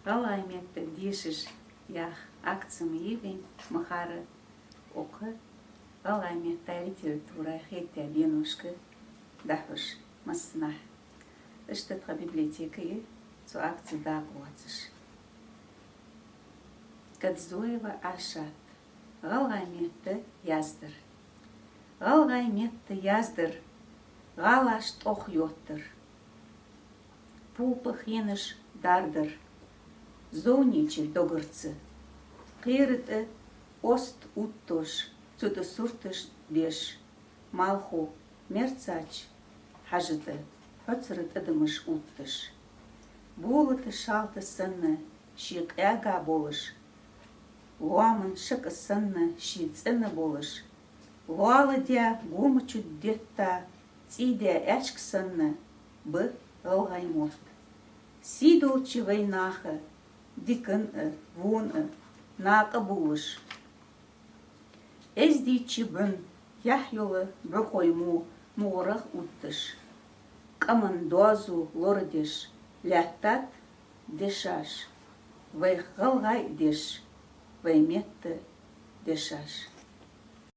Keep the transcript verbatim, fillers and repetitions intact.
ГӀалгӀай метта дешаш яха акци ма йий вайна ма харра, укх гӀалгӀай меттаи литератураи хетаяь деношка дӀахьош массанахьа. Иштта тха библиотекаи цу акце дакъа лоацаш. Кадзоева Ӏайшат. ГӀалгӀай метта яздар. ГӀалгӀай метта яздар, гӀалаш тӀох йоттар. Пупа хенаш дардар, зовнеча догарца. Кхера тӀа ост увтташ, цу тӀа сурташ деш, малхо мерцача хьажа тӀа хьоцара тӀадамаш увтташ. Болата шалта санна ше къаьга болаш, лоаман шака санна ше цӀена болаш, лоаладаь гомачу детта цӀийдаь аьшк санна ба гӀалгӀай мотт. Сий долча вай наха дикан а, вон а накъабувлаш, эздийча бӀун яхь йола бӀухой мо мугӀарах увтташ, къаман доазув лорадеш лаьттад дешаш, вай гӀалгӀай деш, вай метта дешаш.